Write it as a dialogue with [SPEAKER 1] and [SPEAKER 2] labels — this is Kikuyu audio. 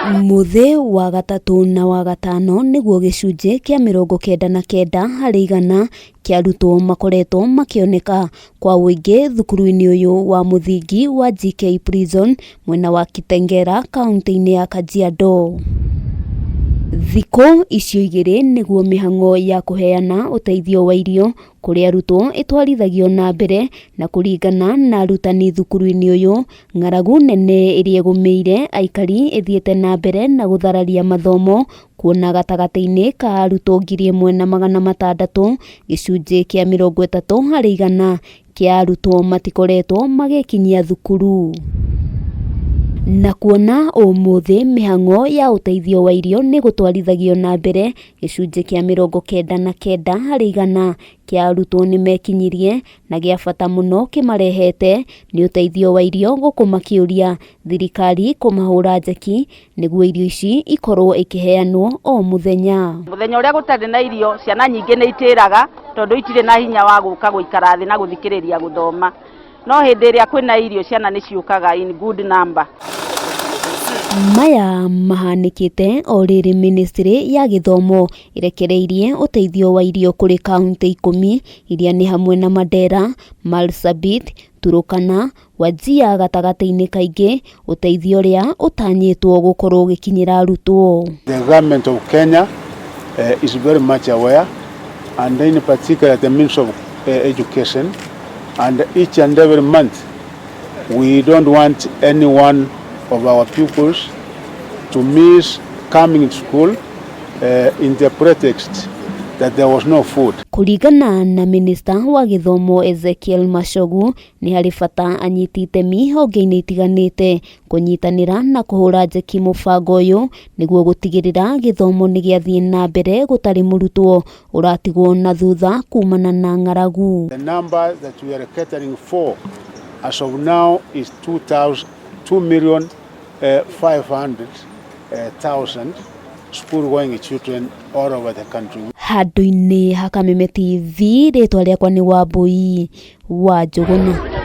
[SPEAKER 1] Mũthĩ wa gatatũ na wa gatano nĩguo gĩcunjĩ kĩa 99 harĩ igana kĩa arutwo makoretwo makĩoneka kwa ũingĩ thukuru-inĩ ũyũ wa mũthingi wa GK Prison mwena wa Kitengela kaunti-inĩ ya Kajiado. Thikũ icio igĩrĩ nĩguo mĩhang'o ya kũheana ũteithio wa irio kũrĩ arutwo ĩtwarithagio na mbere na kũringana na arutani thukuru-inĩ ũyũ, ng'aragu nene ĩrĩa ĩgũmĩire aikari ĩthiĩte na mbere na gũthararia mathomo kuona gatagatĩ-inĩ ka arutwo 1600 gĩcunjĩ kĩa 30 harĩ igana kĩa arutwo matikoretwo magĩkinyia thukuru. Na kuona ũmũthĩ mĩhang'o ya ũteithio wa irio nĩ gũtwarithagio na mbere, gĩcunjĩ kĩa 99 harĩ igana kĩa arutwo nĩ mekinyirie na gĩa bata mũno kĩmarehete nĩ ũteithio wa irio gũkũ makĩũria thirikari kũmahũra njeki nĩguo irio ici ikorwo ikĩheanwo o mũthenya.
[SPEAKER 2] Mũthenya ũrĩa gũtarĩ na irio ciana nyingĩ nĩ itĩraga tondũ itirĩ na hinya wa gũka gũikara thĩ na gũthikĩrĩria gũthoma, no hĩndĩ ĩrĩa kwĩna irio ciana nĩ ciũkaga in good number.
[SPEAKER 1] Maya mahanĩkĩte o rĩrĩ ministry ya gĩthomo ĩrekereirie ũteithio wa irio kũrĩ kaunti 10 iria nĩ hamwe na Mandera, Marsabit, Turkana, Wajir gatagatĩ-inĩ kaingĩ ũteithio ũrĩa ũtanyĩtwo gũkorwo ũgĩkinyĩra arutwo.
[SPEAKER 3] The government of Kenya is very much aware, and in particular the Ministry of Education, and each and every month we don't want any one of our pupils to miss coming to school in the pretext that there was no food.
[SPEAKER 1] Kũringana na minista wa gĩthomo Ezekiel Machogu, nĩ harĩ bata anyiti itemi honge-inĩ itiganĩte kũnyitanĩra na kũhũra njeki mũbango ũyũ nĩguo gũtigĩrĩra gĩthomo nĩ gĩathiĩ na mbere gũtarĩ mũrutwo ũratigwo na thutha kumana na ng'aragu.
[SPEAKER 3] The number that we are catering for as of now is 2,500,000 school going children all over the country.
[SPEAKER 1] Handũ-inĩ ha Kameme TV, rĩtwa rĩakwa nĩ Wambui wa Njũgũna.